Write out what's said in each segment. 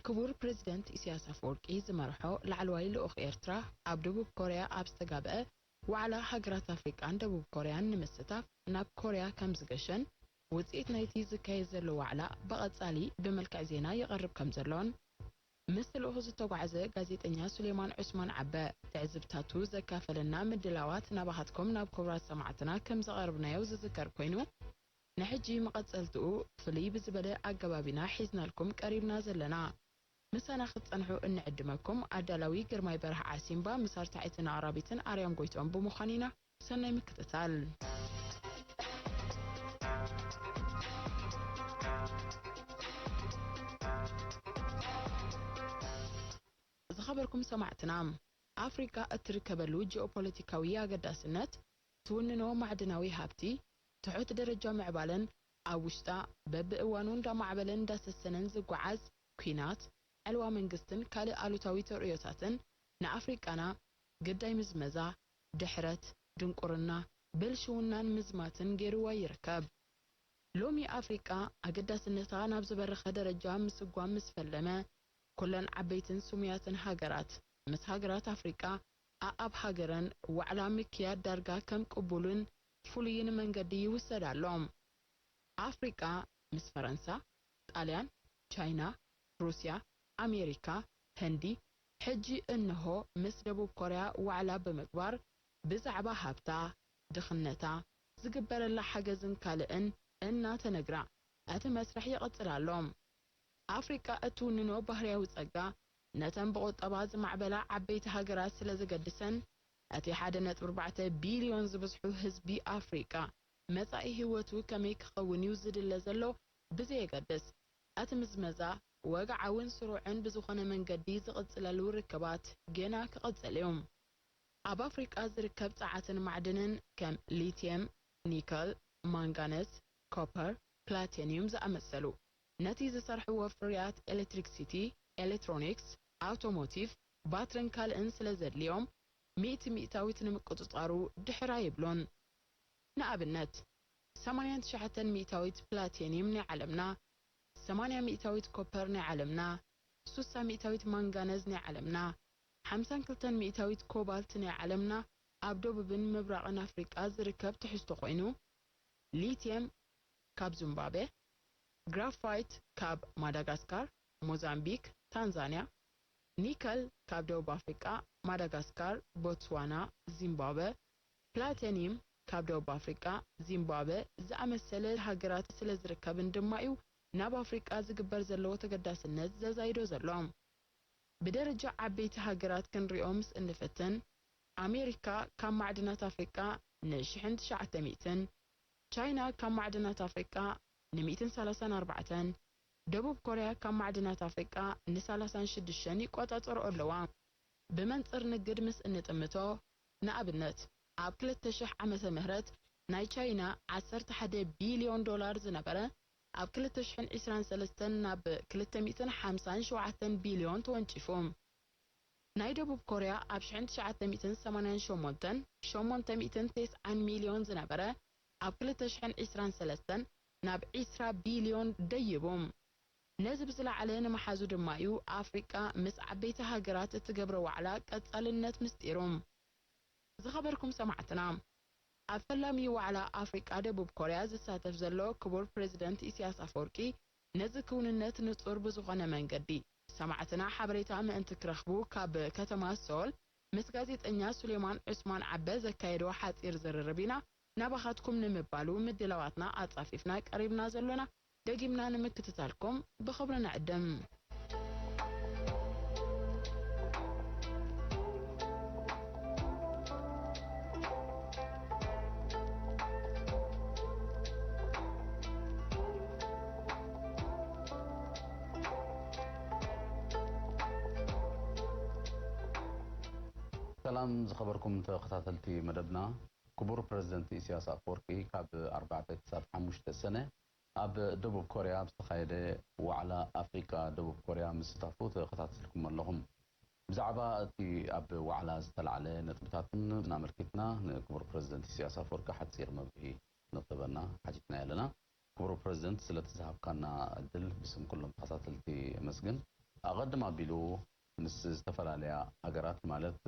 ክቡር ፕሬዝደንት ኢሳያስ ኣፈወርቂ ዝመርሖ ላዕለዋይ ልኡኽ ኤርትራ ኣብ ደቡብ ኮርያ ኣብ ዝተጋብአ ዋዕላ ሃገራት ኣፍሪቃን ደቡብ ኮርያን ንምስታፍ ናብ ኮርያ ከም ዝገሸን ውጽኢት ናይቲ ዝካየድ ዘሎ ዋዕላ ብቐጻሊ ብመልክዕ ዜና ይቐርብ ከም ዘሎን ምስ ልኡኹ ዝተጓዕዘ ጋዜጠኛ ሱሌማን ዑስማን ዓበ ትዕዝብታቱ ዘካፈለና ምድላዋት ናባኻትኩም ናብ ክቡራት ሰማዕትና ከም ዘቐርብናዮ ዝዝከር ኮይኑ፣ ንሕጂ መቐጸልትኡ ፍልይ ብዝበለ ኣገባብ ኢና ሒዝናልኩም ቀሪብና ዘለና። ምሳና ክትጸንሑ እንዕድመኩም ኣዳላዊ ግርማይ በርሀ ዓሲምባ ምስ ኣርታዒትን ኣቕራቢትን ኣርያም ጎይትኦም ብምዃን ኢና። ሰናይ ምክትታል። ዝኸበርኩም ሰማዕትና፣ ኣፍሪቃ እትርከበሉ ጂኦፖለቲካዊ ኣገዳስነት፣ ትውንኖ ማዕድናዊ ሃብቲ፣ ትሑት ደረጃ ምዕባለን ኣብ ውሽጣ በብእዋኑ እንዳማዕበለን እንዳሰሰነን ዝጓዓዝ ኲናት፣ ዕልዋ መንግስትን ካልእ ኣሉታዊ ተርእዮታትን ንኣፍሪቃና ግዳይ ምዝመዛ፣ ድሕረት፣ ድንቁርና፣ ብልሽውናን ምዝማትን ገይርዋ ይርከብ። ሎሚ ኣፍሪቃ ኣገዳስነታ ናብ ዝበረኸ ደረጃ ምስጓም ምስ ፈለመ፣ ኩለን ዓበይትን ስሙያትን ሃገራት ምስ ሃገራት ኣፍሪቃ ኣኣብ ሃገረን ዋዕላ ምክያድ ዳርጋ ከም ቅቡልን ፍሉይን መንገዲ ይውሰድ ኣሎ። ኣፍሪቃ ምስ ፈረንሳ፣ ጣልያን፣ ቻይና፣ ሩስያ፣ ኣሜሪካ፣ ህንዲ፣ ሕጂ እንሆ ምስ ደቡብ ኮርያ ዋዕላ ብምግባር ብዛዕባ ሃብታ፣ ድኽነታ፣ ዝግበረላ ሓገዝን ካልእን እናተነግራ እቲ መስርሕ ይቕጽል ኣሎ። ኣፍሪቃ እትውንኖ ባህርያዊ ጸጋ ነተን ብቑጠባ ዝማዕበላ ዓበይቲ ሃገራት ስለ ዘገድሰን፣ እቲ ሓደ ነጥቢ ኣርባዕተ ቢልዮን ዝበዝሑ ህዝቢ ኣፍሪቃ መጻኢ ህይወቱ ከመይ ክኸውን እዩ ዝድለ ዘሎ ብዘየገድስ፣ እቲ ምዝመዛ ወግዓውን ስሩዕን ብዝኾነ መንገዲ ዝቕጽለሉ ርክባት ጌና ክቕጽል እዩ። ኣብ ኣፍሪቃ ዝርከብ ጸዓትን ማዕድንን ከም ሊትየም፣ ኒከል፣ ማንጋነዝ፣ ኮፐር፣ ፕላቲኒዩም ዝኣመሰሉ፣ ነቲ ዝሰርሕዎ ፍርያት ኤሌክትሪክሲቲ፣ ኤሌክትሮኒክስ፣ ኣውቶሞቲቭ፣ ባትርን ካልእን ስለ ዘድልዮም፣ ሚእቲ ሚእታዊት ንምቁጽጻሩ ድሕር ኣይብሉን። ንኣብነት፣ ሰማንያን ትሽዓተን ሚእታዊት ፕላቲኒዩም ናይ ዓለምና፣ ሰማንያ ሚእታዊት ኮፐር ናይ ዓለምና፣ ሱሳ ሚእታዊት ማንጋነዝ ናይ ዓለምና፣ ሓምሳን ክልተን ሚእታዊት ኮባልት ናይ ዓለምና ኣብ ደቡብን ምብራቕን ኣፍሪቃ ዝርከብ ትሕዝቶ ኮይኑ፣ ሊትየም ካብ ዚምባብዌ፣ ግራፋይት ካብ ማዳጋስካር፣ ሞዛምቢክ፣ ታንዛንያ፣ ኒከል ካብ ደቡብ ኣፍሪቃ፣ ማዳጋስካር፣ ቦትስዋና፣ ዚምባብወ፣ ፕላቲኒም ካብ ደቡብ ኣፍሪቃ፣ ዚምባብወ ዝኣመሰለ ሃገራት ስለ ዝርከብን ድማ እዩ ናብ ኣፍሪቃ ዝግበር ዘለዎ ተገዳስነት ዘዛይዶ ዘሎ። ብደረጃ ዓበይቲ ሃገራት ክንሪኦ ምስ እንፍትን፣ ኣሜሪካ ካብ ማዕድናት ኣፍሪቃ ንሽሕን ትሽዓተ ሚእትን፣ ቻይና ካብ ማዕድናት ኣፍሪቃ ንሚእትን ሰላሳን ኣርባዕተን፣ ደቡብ ኮርያ ካብ ማዕድናት ኣፍሪቃ ንሰላሳን ሽዱሽተን ይቆጻጸርኦ ኣለዋ። ብመንጽር ንግድ ምስ እንጥምቶ፣ ንኣብነት፣ ኣብ ክልተ ሽሕ ዓመተ ምህረት ናይ ቻይና ዓሰርተ ሓደ ቢልዮን ዶላር ዝነበረ፣ ኣብ ክልተ ሽሕን ዕስራን ሰለስተን ናብ ክልተ ሚእትን ሓምሳን ሸውዓተን ቢልዮን ተወንጪፉ። ናይ ደቡብ ኮርያ ኣብ ሽሕን ትሽዓተ ሚእትን ሰማንያን ሸሞንተን ሸሞንተ ሚእትን ተስዓን ሚልዮን ዝነበረ፣ ኣብ ክልተ ሽሕን ዕስራን ሰለስተን ናብ ዕስራ ቢልዮን ደይቡ። ነዚ ብዝለዓለ ንምሓዙ ድማ እዩ ኣፍሪቃ ምስ ዓበይቲ ሃገራት እትገብሮ ዋዕላ ቀጻልነት ምስጢሩ። ዝኸበርኩም ሰማዕትና፣ ኣብ ፈላሚ ዋዕላ ኣፍሪቃ ደቡብ ኮርያ ዝሳተፍ ዘሎ ክቡር ፕሬዝደንት ኢሳያስ ኣፈወርቂ፣ ነዚ ክውንነት ንጹር ብዝኾነ መንገዲ ሰማዕትና ሓበሬታ ምእንቲ ክረኽቡ ካብ ከተማ ሶል ምስ ጋዜጠኛ ሱሌማን ዑስማን ዓበ ዘካየዶ ሓጺር ዝርርብ ኢና ናባኻትኩም ንምባሉ ምድላዋትና ኣጻፊፍና ቀሪብና ዘሎና። ደጊምና ንምክትታልኩም ብኽብሪ ንዕድም። ሰላም ዝኸበርኩም ተኸታተልቲ መደብና፣ ክቡር ፕረዚደንት ኢሳያስ ኣፈወርቂ ካብ ኣርባዕተ ክሳብ ሓሙሽተ ሰነ ኣብ ደቡብ ኮርያ ኣብ ዝተኻየደ ዋዕላ ኣፍሪቃ ደቡብ ኮርያ ምስታፉ ተኸታቲልኩም ኣለኹም። ብዛዕባ እቲ ኣብ ዋዕላ ዝተላዕለ ነጥብታትን ኣመልኪትና ንክቡር ፕረዚደንት ኢሳያስ ኣፈወርቂ ሓጺር መብርሂ ንክህበና ሓቲትናዮ ኣለና። ክቡር ፕረዚደንት፣ ስለቲ ዝሃብካና ዕድል ብስም ኩሎም ተኸታተልቲ የመስግን። ኣቐድም ኣቢሉ ምስ ዝተፈላለያ ሃገራት ማለት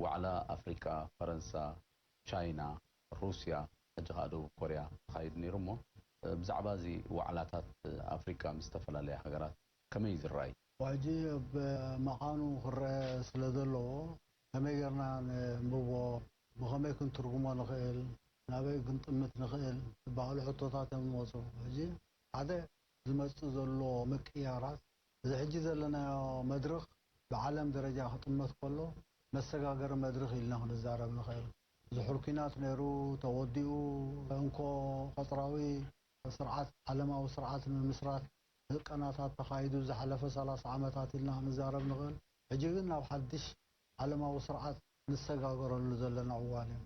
ዋዕላ ኣፍሪቃ፣ ፈረንሳ፣ ቻይና፣ ሩስያ፣ ሕጂ ከኣ ደቡብ ኮርያ ተኻይዱ ነይሩ እሞ ብዛዕባ እዚ ዋዕላታት ኣፍሪቃ ምስ ዝተፈላለያ ሃገራት ከመይ እዩ ዝረኣይ? ሕጂ ብመቓኑ ክረአ ስለ ዘለዎ ከመይ ጌርና ንንብቦ፣ ብኸመይ ክንትርጉሞ ንኽእል፣ ናበይ ክንጥምት ንኽእል ዝበሃሉ ሕቶታት እዮም ዝመፁ። ሕጂ ሓደ ዝመፅእ ዘሎ ምቅያራት እዚ ሕጂ ዘለናዮ መድረኽ ብዓለም ደረጃ ክጥመት ከሎ መሰጋገሪ መድረኽ ኢልና ክንዛረብ ንኽእል። ዝሑል ኲናት ነይሩ ተወዲኡ እንኮ ቀፅራዊ ስርዓት ዓለማዊ ስርዓት ንምምስራት ህቀናታት ተኻይዱ ዝሓለፈ ሰላሳ ዓመታት ኢልና ክንዛረብ ንኽእል። ሕጂ ግን ናብ ሓድሽ ዓለማዊ ስርዓት ንሰጋገረሉ ዘለና እዋን እዩ።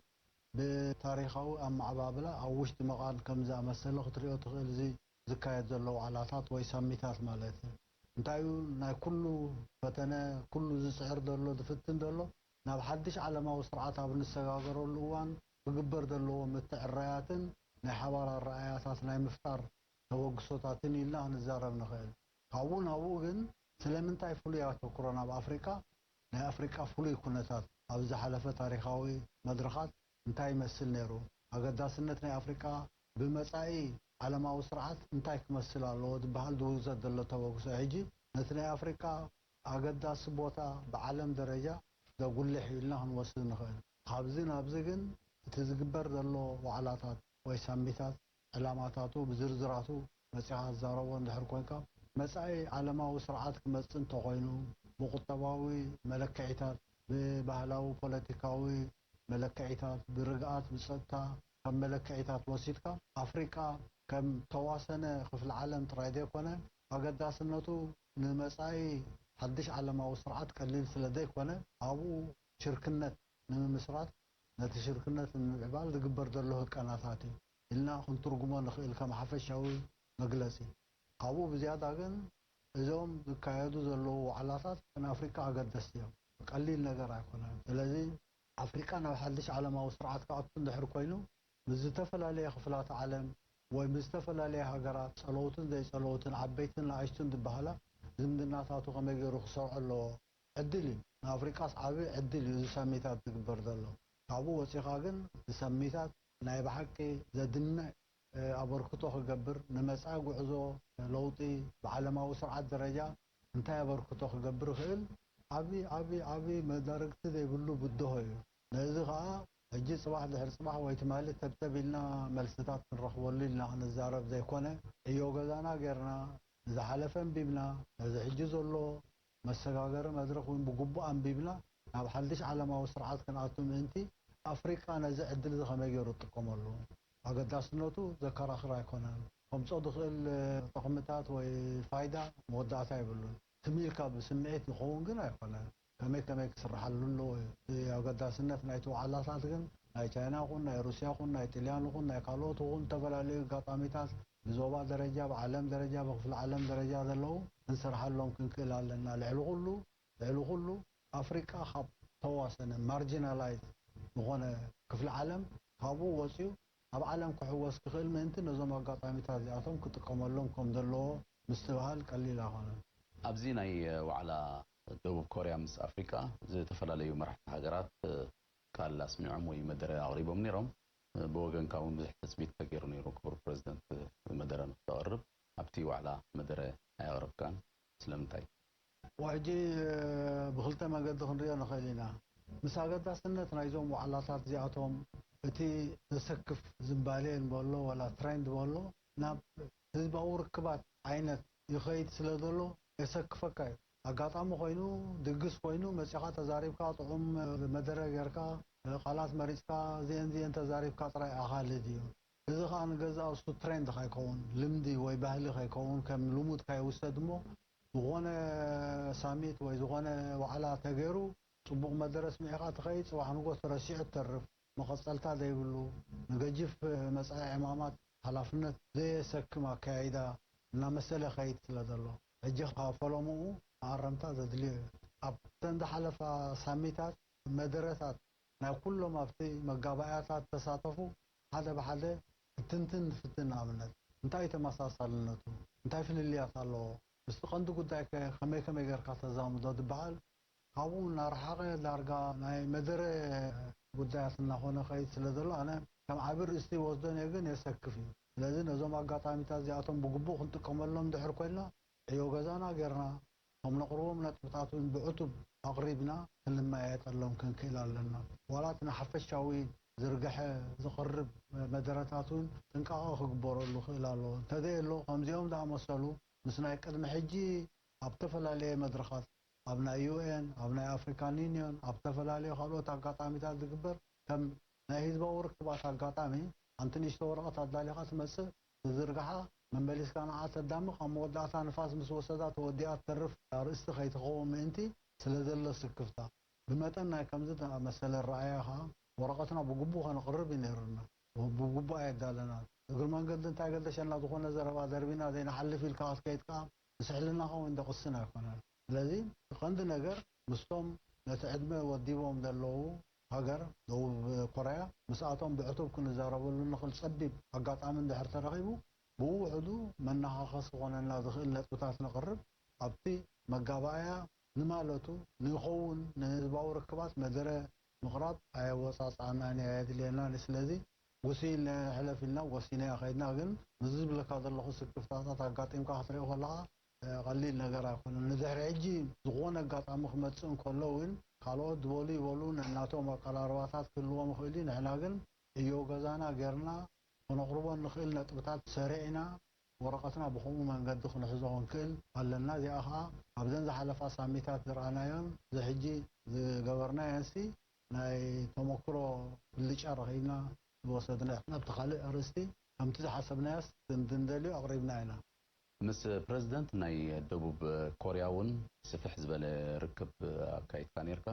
ብታሪኻዊ ኣመዓባብላ ኣብ ውሽጢ መቓን ከም ዝኣመሰለ ክትሪኦ ትኽእል። እዚ ዝካየድ ዘሎ ዋዕላታት ወይ ሳሚታት ማለት እዩ። እንታይ እዩ ናይ ኩሉ ፈተነ፣ ኩሉ ዝፅዕር ዘሎ፣ ዝፍትን ዘሎ ናብ ሓድሽ ዓለማዊ ስርዓት ኣብ ንሰጋገረሉ እዋን ክግበር ዘለዎ ምትዕራያትን ናይ ሓባር ኣረኣያታት ናይ ምፍጣር ተበግሶታትን ኢልና ክንዛረብ ንኽእል። ካብኡ ናብኡ ግን ስለምንታይ ፍሉይ ኣተኩሮ ናብ ኣፍሪቃ ናይ ኣፍሪቃ ፍሉይ ኩነታት ኣብ ዝሓለፈ ታሪኻዊ መድረኻት እንታይ ይመስል ነይሩ? ኣገዳስነት ናይ ኣፍሪቃ ብመጻኢ ዓለማዊ ስርዓት እንታይ ክመስል ኣለዎ ዝበሃል ዝውዘ ዘሎ ተበግሶ ሕጂ ነቲ ናይ ኣፍሪቃ ኣገዳሲ ቦታ ብዓለም ደረጃ ዘጉልሕ እዩ ኢልና ክንወስድ ንኽእል። ካብዚ ናብዚ ግን እቲ ዝግበር ዘሎ ዋዕላታት ወይ ሳሚታት ዕላማታቱ ብዝርዝራቱ መጺኻ ትዛረቦ እንድሕር ኮንካ፣ መጻኢ ዓለማዊ ስርዓት ክመጽእ እንተኾይኑ፣ ብቁጠባዊ መለክዒታት፣ ብባህላዊ ፖለቲካዊ መለክዒታት፣ ብርግኣት፣ ብጸጥታ ከም መለክዒታት ወሲድካ፣ ኣፍሪቃ ከም ተዋሰነ ክፍሊ ዓለም ጥራይ ዘይኮነ፣ ኣገዳስነቱ ንመጻኢ ሓድሽ ዓለማዊ ስርዓት ቀሊል ስለ ዘይኮነ፣ ኣብኡ ሽርክነት ንምምስራት፣ ነቲ ሽርክነት ንምምዕባል ዝግበር ዘሎ ህቀናታት እዩ ኢልና ክንትርጉሞ ንኽእል ከም ሓፈሻዊ መግለጺ። ካብኡ ብዝያዳ ግን እዞም ዝካየዱ ዘለዉ ዋዕላታት ንኣፍሪቃ ኣገደስቲ እዮም። ቀሊል ነገር ኣይኮነን። ስለዚ ኣፍሪቃ ናብ ሓድሽ ዓለማዊ ስርዓት ክኣቱ እንድሕር ኮይኑ፣ ምስ ዝተፈላለየ ክፍላተ ዓለም ወይ ምስ ዝተፈላለየ ሃገራት፣ ጸለውትን ዘይጸለውትን፣ ዓበይትን ንኣሽቱን ዝበሃላ ዝምድናታቱ ከመይ ገይሩ ክሰርዖ ኣለዎ? ዕድል እዩ። ንኣፍሪቃስ ዓቢ ዕድል እዩ እዚ ሳሚታት ዝግበር ዘሎ። ካብኡ ወጺኻ ግን እቲ ሳሚታት ናይ ብሓቂ ዘድንቕ ኣበርክቶ ክገብር፣ ንመጻኢ ጉዕዞ ለውጢ ብዓለማዊ ስርዓት ደረጃ እንታይ ኣበርክቶ ክገብር ይኽእል? ዓቢ ዓቢ ዓቢ መዳርግቲ ዘይብሉ ብድሆ እዩ። ነዚ ኸኣ ሕጂ ጽባሕ ድሕሪ ጽባሕ ወይ ትማሊ ተብተብ ኢልና መልስታት ክንረኽበሉ ኢልና ክንዛረብ ዘይኮነ፣ ዕዮ ገዛና ጌርና፣ ንዝሓለፈ ኣንቢብና፣ ነዚ ሕጂ ዘሎ መሰጋገሪ መድረኽ እውን ብግቡእ ኣንቢብና፣ ናብ ሓድሽ ዓለማዊ ስርዓት ክንኣቱ ምእንቲ፣ ኣፍሪቃ ነዚ ዕድል እዚ ከመይ ገይሩ ይጥቀመሉ? ኣገዳስነቱ ዘከራኽር ኣይኮነን። ከምጾ ዝኽእል ጠቕምታት ወይ ፋይዳ መወዳእታ የብሉን። ትም ኢልካ ብስምዒት ዝኸውን ግን ኣይኮነን። ከመይ ከመይ ክስርሓሉ ኣለዎ እዩ። እቲ ኣገዳስነት ናይቲ ዋዕላታት ግን ናይ ቻይና ኹን ናይ ሩስያ ኹን ናይ ጥልያን ኹን ናይ ካልኦት ኹን ዝተፈላለዩ ኣጋጣሚታት ብዞባ ደረጃ፣ ብዓለም ደረጃ፣ ብክፍለ ዓለም ደረጃ ዘለዉ ክንሰርሓሎም ክንክእል ኣለና። ልዕሊ ኩሉ ልዕሊ ኩሉ ኣፍሪቃ ካብ ተዋሰነ ማርጂናላይዝ ዝኾነ ክፍሊ ዓለም ካብኡ ወፅዩ ኣብ ዓለም ክሕወስ ክኽእል ምእንቲ ነዞም ኣጋጣሚታት እዚኣቶም ክጥቀመሎም ከም ዘለዎ ምስትብሃል ቀሊል ኣይኮነን። ኣብዚ ናይ ዋዕላ ደቡብ ኮርያ ምስ ኣፍሪቃ ዝተፈላለዩ መራሕቲ ሃገራት ቃል ኣስሚዖም ወይ መደረ ኣቕሪቦም ነይሮም። ብወገንካ እውን ብዙሕ ትፅቢት ተገይሩ ነይሩ ክቡር ፕረዚደንት መደረ ንክተቕርብ። ኣብቲ ዋዕላ መደረ ኣየቕረብካን? ስለምንታይ? ሕጂ ብኽልተ መገዲ ክንሪኦ ንኽእል ኢና። ምስ ኣገዳስነት ናይዞም ዋዕላታት እዚኣቶም እቲ ዘሰክፍ ዝንባሌ ንበሎ ዋላ ትሬንድ በሎ ናብ ህዝባዊ ርክባት ዓይነት ይኸይድ ስለ ዘሎ የሰክፈካ እዩ። ኣጋጣሚ ኮይኑ ድግስ ኮይኑ መፂኻ ተዛሪብካ ጥዑም መደረ ጌርካ ቃላት መሪፅካ እዚአን እዚአን ተዛሪብካ ጥራይ ኣኻልድ እዩ። እዚ ኸዓ ንገዛእ ርእሱ ትሬንድ ከይከውን፣ ልምዲ ወይ ባህሊ ከይከውን፣ ከም ልሙድ ከይውሰድ እሞ፣ ዝኾነ ሳሚት ወይ ዝኾነ ዋዕላ ተገይሩ፣ ጽቡቕ መደረ ስሚዕኻ ትኸይድ፣ ጽባሕ ንግሆ ተረሲዑ ትተርፍ፣ መቐጸልታ ዘይብሉ፣ ንገጅፍ መጻኢ ዕማማት ሓላፍነት ዘየሰክም ኣከያይዳ እናመሰለ ይኸይድ ስለ ዘሎ፣ ሕጂ ካብ ፈለምኡ መኣረምታ ዘድልዮ እዩ። ኣብተን ዝሓለፋ ሳሚታት መደረታት ናይ ኩሎም ኣብቲ መጋባእያታት ዝተሳተፉ ሓደ ብሓደ ክትንትን ንፍትን። ንኣብነት፣ እንታይ እዩ ተመሳሳልነቱ? እንታይ ፍልልያት ኣለዎ? ምስቲ ቀንዲ ጉዳይ ከ ከመይ ከመይ ጌርካ ተዛምዶ ዝበሃል ካብኡ እናረሓቐ ዳርጋ ናይ መደረ ጉዳያት እናኾነ ኸይድ ስለ ዘሎ ኣነ ከም ዓቢ ርእስቲ ወስዶ እየ ግን የሰክፍ እዩ። ስለዚ ነዞም ኣጋጣሚታት እዚኣቶም ብግቡእ ክንጥቀመሎም ድሕር ኮይንና ዕዮ ገዛና ጌርና ከም ነቕርቦም ነጥብታት እውን ብዕቱብ ኣቕሪብና ክንመያየጠሎም ክንክእል ኣለና። ዋላ እቲ ንሓፈሻዊ ዝርግሐ ዝቕርብ መደረታት እውን ጥንቃቐ ክግበረሉ ክእል ኣለዎ። እንተዘየሎ ከምዚኦም ዝኣመሰሉ ምስ ናይ ቅድሚ ሕጂ ኣብ ዝተፈላለየ መድረኻት ኣብ ናይ ዩ ኤን ኣብ ናይ ኣፍሪካን ዩኒዮን ኣብ ዝተፈላለዩ ካልኦት ኣጋጣሚታት ዝግበር ከም ናይ ህዝባዊ ርክባት ኣጋጣሚ ሓንቲ ንእሽቶ ወረቐት ኣዳሊኻ ትመጽእ ትዝርግሓ መመሊስካ ንዓ ተዳምቕ ኣብ መወዳእታ ንፋስ ምስ ወሰዳ ተወዲኣ ትተርፍ ኣርእስቲ ከይትኸውን ምእንቲ ስለ ዘሎ ስክፍታ ብመጠን ናይ ከምዚ ዝኣመሰለ ረኣያ ኸዓ ወረቐትና ብግቡእ ከነቕርብ እዩ ነይሩና። ብግቡእ ኣየዳለናን። እግሪ መንገዲ እንታይ ገደሸና ዝኾነ ዘረባ ዘርቢና ዘይንሓልፍ ኢልካ ክትከይድ ከኣ ንስሕልናኻ እውን ደቕስን ኣይኮነን። ስለዚ እቲ ቀንዲ ነገር ምስቶም ነቲ ዕድመ ወዲቦም ዘለዉ ሃገር ደቡብ ኮርያ ምስኣቶም ብዕቱብ ክንዛረበሉ ንኽእል ጸቢብ ኣጋጣሚ እንድሕር ተረኺቡ ብውሕዱ መነኻኸሲ ክኾነና ዝኽእል ነጥብታት ነቕርብ ኣብቲ መጋባእያ ንማለቱ ንኸውን ንህዝባዊ ርክባት መደረ ምቕራብ ኣየወጻጽኣናን እያ የድልየናን እዩ። ስለዚ ውሲ ኢልና ሕለፍ ኢልና ወሲና እያ ከይድና። ግን ምስዚ ዝብለካ ዘለኹ ስክፍታታት ኣጋጢምካ ክትሪኦ ከለኻ ቀሊል ነገር ኣይኮነን። ንድሕሪ ሕጂ ዝኾነ ኣጋጣሚ ክመጽእ እንከሎ እውን ካልኦት ዝበሉ ይበሉ ነናቶም ኣቀራርባታት ክህልዎም ይኽእል እዩ። ንሕና ግን እዮ ገዛና ጌርና ክነቕርቦ እንኽእል ነጥብታት ሰሪዕና ወረቐትና ብኸምኡ መንገዲ ክንሕዞ ክንክእል ኣለና። እዚኣ ኸዓ ኣብዘን ዝሓለፋ ሳሚታት ዝረኣናዮን እዚ ሕጂ ዝገበርናዮንሲ ናይ ተመክሮ ብልጫ ረኺብና ዝወሰድና ናብቲ ካልእ ኣርእስቲ ከምቲ ዝሓሰብናዮስ እንድንደልዮ ኣቕሪብና ኢና። ምስ ፕረዚደንት ናይ ደቡብ ኮርያ እውን ስፍሕ ዝበለ ርክብ ኣካይድካ ነርካ።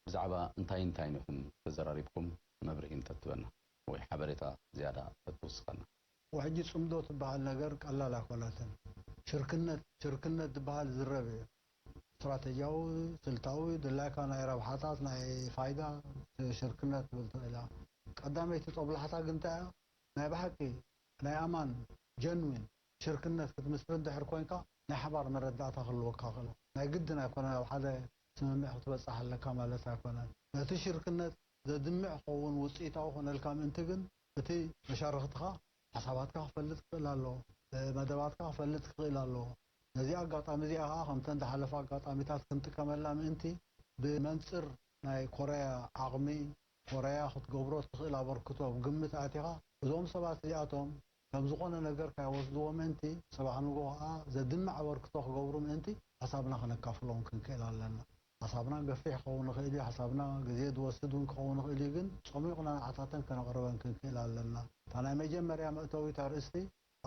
ብዛዕባ እንታይ እንታይ ኢኹም ተዘራሪብኩም መብርሂ እንተትበና ወይ ሓበሬታ ዝያዳ ተትውስኸልና። ወሕጂ ጽምዶ ትበሃል ነገር ቀላል ኣይኮነትን። ሽርክነት ሽርክነት ዝበሃል ዝረብ እዩ። ስትራተጂያዊ፣ ስልታዊ፣ ድላይካ ናይ ረብሓታት፣ ናይ ፋይዳ ሽርክነት ትብል ትኽእል እያ። ቀዳመይቲ ጦብላሕታ ግን እንታይ እያ? ናይ ብሓቂ ናይ ኣማን ጀንዊን ሽርክነት ክትምስርት ድሕር ኮይንካ ናይ ሓባር መረዳእታ ክህልወካ ክእል ናይ ግድን ኣይኮነን ኣብ ሓደ ስምምዕ ክትበፅሕ ኣለካ ማለት ኣይኮነን ነቲ ሽርክነት ዘድምዕ ክኸውን ውፅኢታዊ ኮነልካ ምእንቲ ግን እቲ መሻርክትኻ ሓሳባትካ ክፈልጥ ክኽእል ኣለዎ መደባትካ ክፈልጥ ክኽእል ኣለዎ ነዚ ኣጋጣሚ እዚኣ ከዓ ከምተን ዝሓለፈ ኣጋጣሚታት ክንጥቀመላ ምእንቲ ብመንፅር ናይ ኮረያ ዓቕሚ ኮረያ ክትገብሮ እትኽእል ኣበርክቶ ኣብ ግምት ኣእቲኻ እዞም ሰባት እዚኣቶም ከም ዝኾነ ነገር ካይወስድዎ ምእንቲ ጽባሕ ንግሆ ከኣ ዘድምዕ ኣበርክቶ ክገብሩ ምእንቲ ሓሳብና ከነካፍሎም ክንክእል ኣለና። ሓሳብና ገፊሕ ክኸውን ይኽእል እዩ፣ ሓሳብና ግዜ ዝወስድ እውን ክኸውን ይኽእል እዩ፣ ግን ጸሚቑና ንዓታተን ከነቕርበን ክንክእል ኣለና። እታ ናይ መጀመርያ መእተዊት ኣርእስቲ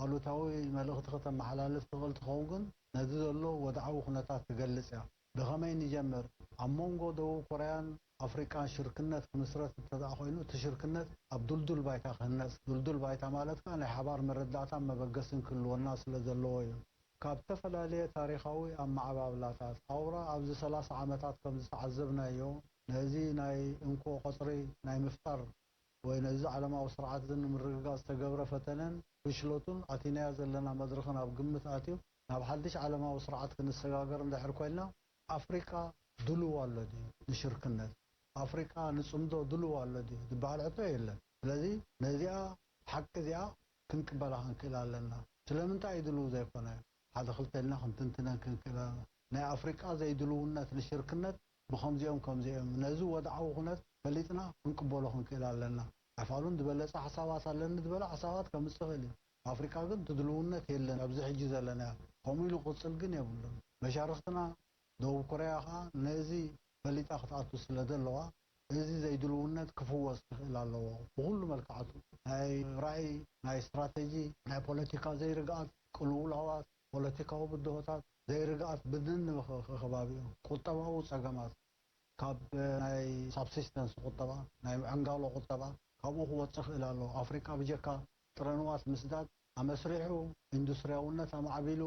ኣሉታዊ መልእኽቲ ከተመሓላልፍ ትኽእል ትኸውን፣ ግን ነዚ ዘሎ ወድዓዊ ኩነታት ትገልጽ እያ። ብኸመይ ንጀምር? ኣብ መንጎ ደቡብ ኮርያን ኣፍሪቃን ሽርክነት ክምስረት እንተደኣ ኮይኑ፣ እቲ ሽርክነት ኣብ ዱልዱል ባይታ ክህነጽ፣ ዱልዱል ባይታ ማለት ከኣ ናይ ሓባር መረዳእታን መበገስን ክህልወና ስለ ዘለዎ እዩ። ካብ ዝተፈላለየ ታሪኻዊ ኣመዓባብላታት፣ ኣውራ ኣብዚ ሰላሳ ዓመታት ከም ዝተዓዘብናዮ፣ ነዚ ናይ እንኮ ቐጽሪ ናይ ምፍጣር ወይ ነዚ ዓለማዊ ስርዓት እዚ ንምርግጋጽ ዝተገብረ ፈተነን ፍሽለቱን ኣቲናያ ዘለና መድረኽን ኣብ ግምት ኣትዩ ናብ ሓድሽ ዓለማዊ ስርዓት ክንሰጋገር እንድሕር ኮይንና ኣፍሪቃ ድሉው ኣሎ ድዩ ንሽርክነት? ኣፍሪቃ ንጽምዶ ድሉው ኣሎ ድዩ ዝበሃል ሕቶ የለን። ስለዚ ነዚኣ ሓቂ እዚኣ ክንቅበላ ክንክእል ኣለና። ስለምንታይ እዩ ድሉው ዘይኮነ? ሓደ ክልተ ኢልና ክንትንትነን ክንክእል ኣለና። ናይ ኣፍሪቃ ዘይድልውነት ንሽርክነት ብኸምዚኦም ከምዚኦም ነዚ ወድዓዊ ኩነት ፈሊጥና ክንቅበሎ ክንክእል ኣለና። ኣፋሉን ዝበለጸ ሓሳባት ኣለኒ ዝበለ ሓሳባት ከምጽእ ይኽእል እዩ። ኣፍሪቃ ግን እቲ ድልውነት የለን ኣብዚ ሕጂ ዘለናዮ። ከምኡ ኢሉ ክቕጽል ግን የብሉን። መሻርኽትና ደቡብ ኮርያ ከኣ ነዚ ፈሊጣ ክትኣቱ ስለ ዘለዋ እዚ ዘይድልውነት ክፍወስ ክኽእል ኣለዎ ብኹሉ መልክዓቱ ናይ ራእይ ናይ ስትራተጂ ናይ ፖለቲካ ዘይርግኣት ቅልውላዋት ፖለቲካዊ ብድሆታት ዘይርግኣት ብድን ከባቢኡ ቁጠባዊ ጸገማት ካብ ናይ ሳብሲስተንስ ቁጠባ ናይ ምዕንጋሎ ቁጠባ ካብኡ ክወጽእ ክእል ኣሎ ኣፍሪቃ ብጀካ ጥረንዋት ምስዳድ ኣመስሪሑ ኢንዱስትርያውነት ኣማዕቢሉ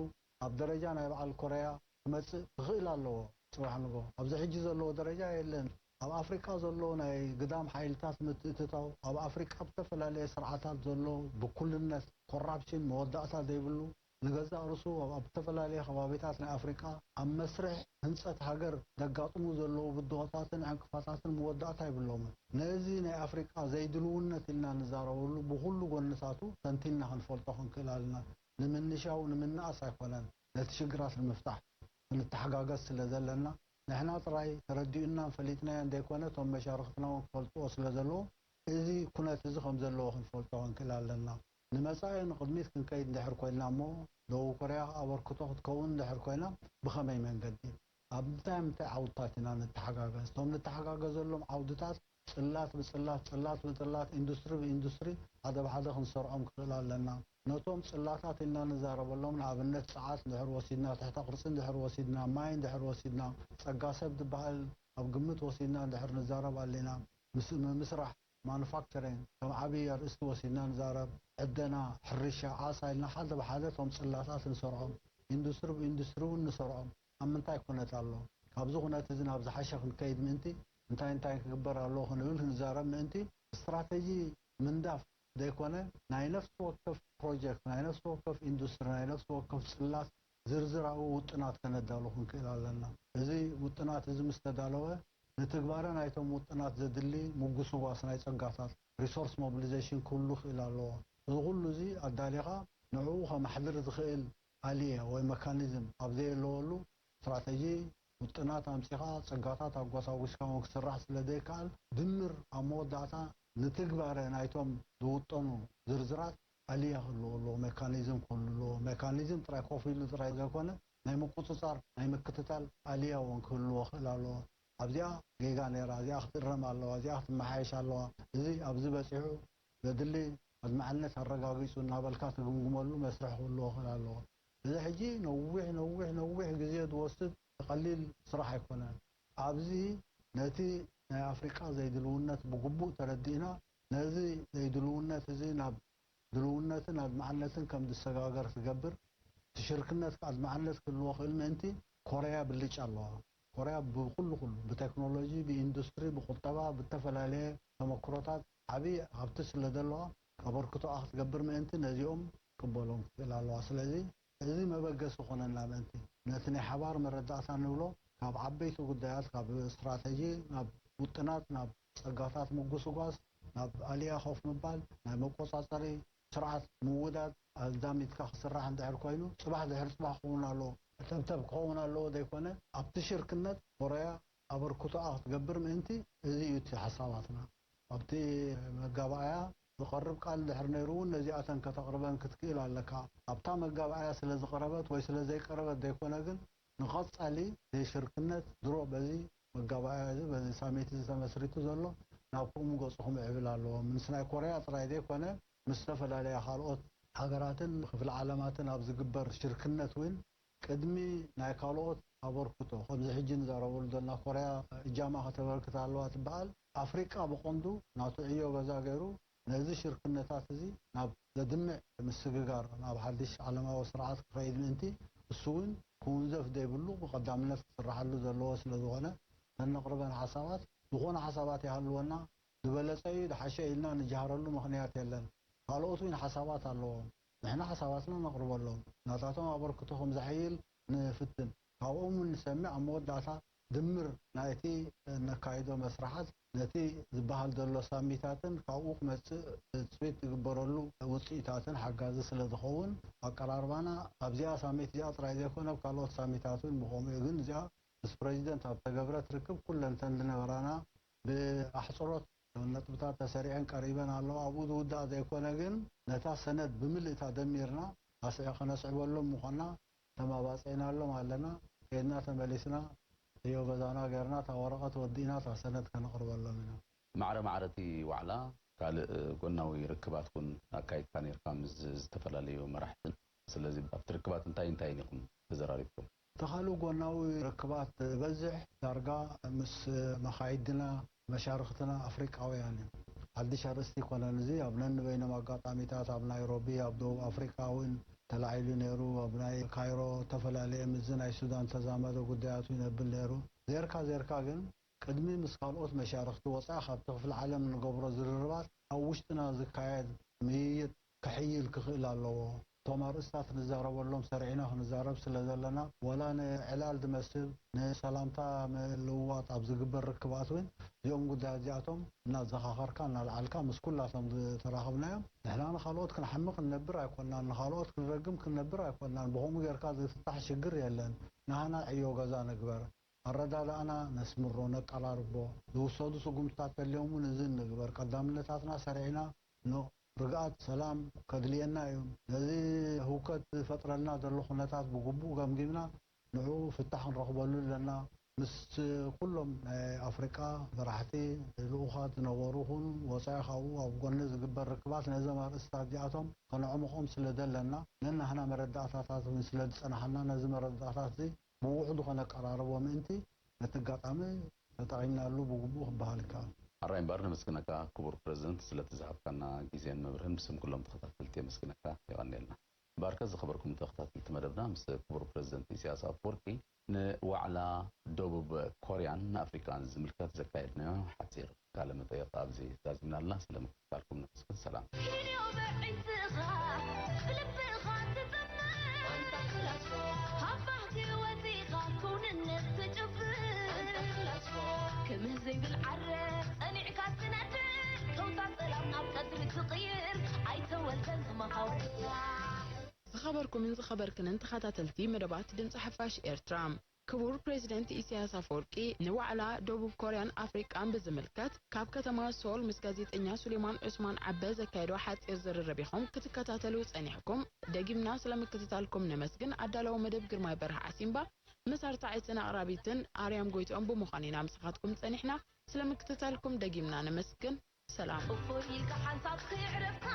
ኣብ ደረጃ ናይ በዓል ኮረያ ክመጽእ ክኽእል ኣለዎ ጽባሕ ንጎ ኣብዚ ሕጂ ዘለዎ ደረጃ የለን ኣብ ኣፍሪቃ ዘሎ ናይ ግዳም ሓይልታት ምትእትታው ኣብ ኣፍሪቃ ብተፈላለየ ስርዓታት ዘሎ ብኩልነት ኮራፕሽን መወዳእታ ዘይብሉ ንገዛእ ርእሱ ኣብ ኣብ ዝተፈላለዩ ከባቢታት ናይ ኣፍሪቃ ኣብ መስርሕ ህንጸት ሃገር ዘጋጥሙ ዘለዉ ብድሆታትን ዕንቅፋታትን መወዳእታ የብሎምን። ነዚ ናይ ኣፍሪቃ ዘይድልውነት ኢልና ንዛረበሉ ብኹሉ ጎንታቱ ተንቲንና ክንፈልጦ ክንክእል ኣለና። ንምንሻው ንምንኣስ ኣይኮነን፣ ነቲ ሽግራት ንምፍታሕ ክንተሓጋገዝ ስለ ዘለና፣ ንሕና ጥራይ ተረዲኡናን ፈሊጥናዮን ዘይኮነ፣ እቶም መሻርኽትና እውን ክፈልጥዎ ስለ ዘለዎ፣ እዚ ኩነት እዚ ከም ዘለዎ ክንፈልጦ ክንክእል ኣለና። ንመጻኢ ንቕድሚት ክንከይድ እንድሕር ኮይንና እሞ፣ ደቡብ ኮርያ ኣበርክቶ ክትከውን እንድሕር ኮይና፣ ብኸመይ መንገዲ? ኣብ ምንታይ ምንታይ ዓውድታት ኢና ንተሓጋገዝ? እቶም ንተሓጋገዘሎም ዓውድታት፣ ጽላት ብጽላት፣ ጽላት ብጽላት፣ ኢንዱስትሪ ብኢንዱስትሪ፣ ሓደ ብሓደ ክንሰርዖም ክኽእል ኣለና። ነቶም ጽላታት ኢልና ንዛረበሎም፣ ንኣብነት ጸዓት እንድሕር ወሲድና፣ ትሕተ ቅርጺ እንድሕር ወሲድና፣ ማይ እንድሕር ወሲድና፣ ጸጋ ሰብ ዝበሃል ኣብ ግምት ወሲድና እንድሕር ንዛረብ ኣለና፣ ምስ-፣ ምምስራሕ፣ ማኑፋክቸሪንግ፣ ከም ዓብዪ ኣርእስቲ ወሲድና ንዛረብ፣ ዕደና፣ ሕርሻ፣ ዓሳ ኢልና ሓደ ብሓደ እቶም ጽላታት ንሰርዖም፣ ኢንዱስትሪ ብኢንዱስትሪ እውን ንሰርዖም። ኣብ ምንታይ ኩነት ኣሎ? ካብዚ ኩነት እዚ ናብ ዝሓሸ ክንከይድ ምእንቲ እንታይ እንታይ ክግበር ኣለዎ ክንብል ክንዛረብ ምእንቲ፣ ስትራተጂ ምንዳፍ ዘይኮነ፣ ናይ ነፍሲ ወከፍ ፕሮጀክት፣ ናይ ነፍሲ ወከፍ ኢንዱስትሪ፣ ናይ ነፍሲ ወከፍ ጽላት ዝርዝራዊ ውጥናት ከነዳሉ ክንክእል ኣለና። እዚ ውጥናት እዚ ምስ ተዳለወ፣ ንትግባረ ናይቶም ውጥናት ዘድሊ ምጉስጓስ ናይ ጸጋታት፣ ሪሶርስ ሞቢሊዜሽን፣ ክህሉ ክእል ኣለዎ። እዚ ኩሉ እዚ ኣዳሊኻ ንዕኡ ከማሕድር ዝኽእል ኣልየ ወይ መካኒዝም ኣብ ዘየለወሉ፣ ስትራተጂ ውጥናት ኣምጺኻ ጸጋታት ኣጓሳጒስካ እውን ክስራሕ ስለ ዘይከኣል፣ ድምር ኣብ መወዳእታ ንትግባረ ናይቶም ዝውጠኑ ዝርዝራት ኣልያ ክህልዎ ኣለዎ፣ ሜካኒዝም ክህሉ ኣለዎ። ሜካኒዝም ጥራይ ኮፍ ኢሉ ጥራይ ዘይኮነ፣ ናይ ምቁጽጻር፣ ናይ ምክትታል ኣልያ እውን ክህልዎ ክእል ኣለዎ። ኣብዚኣ ጌጋ ነይራ፣ እዚኣ ክትእረም ኣለዋ፣ እዚኣ ክትመሓየሽ ኣለዋ፣ እዚ ኣብዚ በጺሑ ዘድሊ ኣድማዕነት ኣረጋጊጹ እናበልካ ትግምግመሉ መስርሕ ክህልዎ ክእል ኣለዎ። እዚ ሕጂ ነዊሕ፣ ነዊሕ፣ ነዊሕ ግዜ ዝወስድ ቀሊል ስራሕ ኣይኮነን። ኣብዚ ነቲ ናይ ኣፍሪቃ ዘይድልውነት ብግቡእ ተረዲእና፣ ነዚ ዘይድልውነት እዚ ናብ ድልውነትን ኣድማዕነትን ከም ዝሰጋገር ክገብር፣ እቲ ሽርክነት ኣድማዕነት ክህልዎ ክእል ምእንቲ፣ ኮርያ ብልጫ ኣለዋ። ኮርያ ብኩሉ ኩሉ፣ ብቴክኖሎጂ፣ ብኢንዱስትሪ፣ ብቁጠባ፣ ብተፈላለየ ተመክሮታት ዓብዪ ሃብቲ ስለ ዘለዋ፣ ኣበርክቶኣ ክትገብር ምእንቲ ነዚኦም ክቅበሎም ክትክእል ኣለዋ። ስለዚ እዚ መበገሲ ኮነና ምእንቲ፣ ነቲ ናይ ሓባር መረዳእታ ንብሎ፣ ካብ ዓበይቲ ጉዳያት፣ ካብ ስትራተጂ ናብ ውጥናት፣ ናብ ጸጋታት ምጉስጓስ፣ ናብ ኣልያ ኮፍ ምባል፣ ናይ መቆጻጸሪ ስርዓት ምውዳድ ኣዛሚድካ ክስራሕ እንድሕር ኮይኑ፣ ጽባሕ ድሕሪ ጽባሕ ክኸውን ኣለዎ፣ ተብተብ ክኸውን ኣለዎ ዘይኮነ፣ ኣብቲ ሽርክነት ኮርያ ኣበርክቶኣ ክትገብር ምእንቲ፣ እዚ እዩ እቲ ሓሳባትና። ኣብቲ መጋባእያ ዝቐርብ ቃል እንድሕር ነይሩ እውን፣ ነዚኣተን ከተቕርበን ክትክእል ኣለካ። ኣብታ መጋባእያ ስለ ዝቐረበት ወይ ስለ ዘይቀረበት ዘይኮነ ግን፣ ንቐጻሊ ዘይሽርክነት ድሮ በዚ መጋባእያ እዚ፣ በዚ ሳሚት እዚ ተመስሪቱ ዘሎ፣ ናብ ከምኡ ገጹ ክምዕብል ኣለዎ። ምስ ናይ ኮርያ ጥራይ ዘይኮነ፣ ምስ ዝተፈላለያ ካልኦት ሃገራትን ክፍለ ዓለማትን ኣብ ዝግበር ሽርክነት እውን፣ ቅድሚ ናይ ካልኦት ኣበርክቶ፣ ከምዚ ሕጂ ንዛረበሉ ዘለና፣ ኮርያ እጃማ ከተበርክት ኣለዋ ትበሃል፣ ኣፍሪቃ ብቐንዱ ናቱ ዕዮ ገዛ ገይሩ፣ ነዚ ሽርክነታት እዚ ናብ ዘድምዕ ምስግጋር፣ ናብ ሓድሽ ዓለማዊ ስርዓት ክኸይድ ምእንቲ፣ እሱ እውን ክውንዘፍ ዘይብሉ ብቐዳምነት ክስርሓሉ ዘለዎ ስለ ዝኾነ፣ እተን ነቕርበን ሓሳባት፣ ዝኾነ ሓሳባት ይሃልወና፣ ዝበለጸ እዩ፣ ዝሓሸ እዩ ኢልና ንጀሃረሉ ምኽንያት የለን። ካልኦት እውን ሓሳባት ኣለዎም። ንሕና ሓሳባትና ነቕርበሎም። ናታቶም ኣበርክቶ ከም ዘሐይል ንፍትን። ካብኦም እውን ንሰምዕ፣ ኣብ መወዳእታ ድምር ናይቲ እነካይዶ መስርሓት ነቲ ዝበሃል ዘሎ ሳሚታትን ካብኡ ክመጽእ ትጽቢት ዝግበረሉ ውጽኢታትን ሓጋዚ ስለ ዝኸውን፣ ኣቀራርባና ኣብዚኣ ሳሚት እዚኣ ጥራይ ዘይኮነ፣ ኣብ ካልኦት ሳሚታት እውን ብኸምኡ እዩ። ግን እዚኣ ምስ ፕረዚደንት ኣብ ተገብረት ርክብ፣ ኩለን እተን ዝነበራና ብኣሕጽሮት ነጥብታት ተሰሪዐን ቀሪበን ኣለዋ። ኣብኡ ዝውዳእ ዘይኮነ ግን፣ ነታ ሰነድ ብምልእታ ደሚርና ኣስዒ-፣ ከነስዕበሎም ምዃንና ተማባጺዕናሎም ኣለና። ከይድና ተመሊስና፣ ዕዮ ገዛና ገይርና፣ እታ ወረቐት ወዲእና፣ እታ ሰነድ ከነቕርበሎም ኢና። ማዕረ ማዕረ እቲ ዋዕላ፣ ካልእ ጎናዊ ርክባት እውን ኣካይድካ ነይርካ ምስ ዝተፈላለዩ መራሕትን። ስለዚ ኣብቲ ርክባት እንታይ እንታይን ኢኹም ተዘራሪብኩም? እቲ ካልእ ጎናዊ ርክባት ዝበዝሕ ዳርጋ ምስ መኻይድና፣ መሻርኽትና ኣፍሪቃውያን እዮም። ሓድሽ ኣርእስቲ ኣይኮነን እዚ። ኣብ ነንበይኖም ኣጋጣሚታት፣ ኣብ ናይሮቢ፣ ኣብ ደቡብ ኣፍሪቃ እውን ተላዒሉ ነይሩ። ኣብ ናይ ካይሮ፣ ዝተፈላለየ ምስዚ ናይ ሱዳን ተዛመደ ጉዳያት እውን የብል ነይሩ። ዜርካ ዜርካ ግን፣ ቅድሚ ምስ ካልኦት መሻርኽቲ ወጻኢ ካብቲ ክፍለ ዓለም እንገብሮ ዝርርባት፣ ኣብ ውሽጥና ዝካየድ ምይይጥ ክሕይል ክኽእል ኣለዎ። እቶም ኣርእስታት ንዛረበሎም ሰሪዕና ክንዛረብ ስለ ዘለና፣ ዋላ ንዕላል ዝመስል ንሰላምታ ምልውዋጥ ኣብ ዝግበር ርክባት እውን እዚኦም ጉዳያት እዚኣቶም እናዘኻኸርካ እናልዓልካ ምስ ኩላቶም ዝተራኸብናዮም፣ ንሕና ንኻልኦት ክንሓሚ ክንነብር ኣይኮንናን፣ ንኻልኦት ክንረግም ክንነብር ኣይኮንናን። ብኸምኡ ጌርካ ዝፍታሕ ሽግር የለን። ንሃና ዕዮ ገዛ ንግበር። ኣረዳድኣና ነስምሮ፣ ነቀራርቦ። ዝውሰዱ ስጉምትታት ተልዮም እውን እዚ ንግበር። ቀዳምነታትና ሰሪዕና ንርግኣት፣ ሰላም ከድልየና እዩ። ነዚ ህውከት ዝፈጥረልና ዘሎ ኩነታት ብግቡእ ገምጊምና ንዕኡ ፍታሕ ክንረኽበሉ ኣለና። ምስ ኩሎም ናይ ኣፍሪቃ መራሕቲ፣ ልኡኻት ዝነበሩ ይኹኑ ወጻኢ ካብኡ ኣብ ጎኒ ዝግበር ርክባት ነዞም ኣርእስታት እዚኣቶም ከነዕሙቖም ስለ ዘለና ነናህና መረዳእታታት እውን ስለ ዝጸናሕና ነዚ መረዳእታት እዚ ብውሕዱ ከነቀራርቦ ምእንቲ ነቲ ኣጋጣሚ ተጠቒምናሉ ብግቡእ ክበሃል ይከኣል። ኣራይ እምበር ነመስግነካ ክቡር ፕረዚደንት ስለቲ ዝሃብካና ግዜን መብርህን ብስም ኩሎም ተኸታተልቲ የመስግነካ። የቐንየልና። እምበኣርከ ዝኸበርኩም ተኸታተልቲ መደብና ምስ ክቡር ፕረዚደንት ኢሳያስ ኣፈወርቂ ንዋዕላ ደቡብ ኮርያን ንኣፍሪቃን ዝምልከት ዘካየድናዮ ሓጺር ቃለ መጠየቕ ኣብዚ ዛዚምና ኣለና። ስለ ምክትታልኩም ነመስግን። ሰላም። ኪንዮ በዒንትኻ ብልብኻ ትጥምት። ካብ ባህጊ ወጺኻ ክውንነት ትጭብጥ። ክምህ ዘይብል ዓረ ጸኒዕካ ትነድድ። ከውታ ጸላም ናብ ቀድሪ ትቕይር። ኣይተወልደን ዝመሃወትካ። ዝኸበርኩምን ዝኸበርክንን ተኸታተልቲ መደባት ድምፂ ሓፋሽ ኤርትራ፣ ክቡር ፕሬዚደንት ኢሳያስ ኣፈወርቂ ንዋዕላ ደቡብ ኮርያን ኣፍሪቃን ብዝምልከት ካብ ከተማ ሶል ምስ ጋዜጠኛ ሱሌማን ዑስማን ዓበ ዘካየዶ ሓፂር ዝርርብ ኢኹም ክትከታተሉ ጸኒሕኩም። ደጊምና ስለ ምክትታልኩም ነመስግን። ኣዳለዊ መደብ ግርማይ በርሀ ዓሲምባ ምስ ኣርታዒትን ኣቕራቢትን ኣርያም ጎይትኦም ብምዃን ኢና ምሳኻትኩም ጸኒሕና። ስለ ምክትታልኩም ደጊምና ነመስግን። ሰላም። እፎይ ኢልካ ሓንሳብ ከየዕረፍካ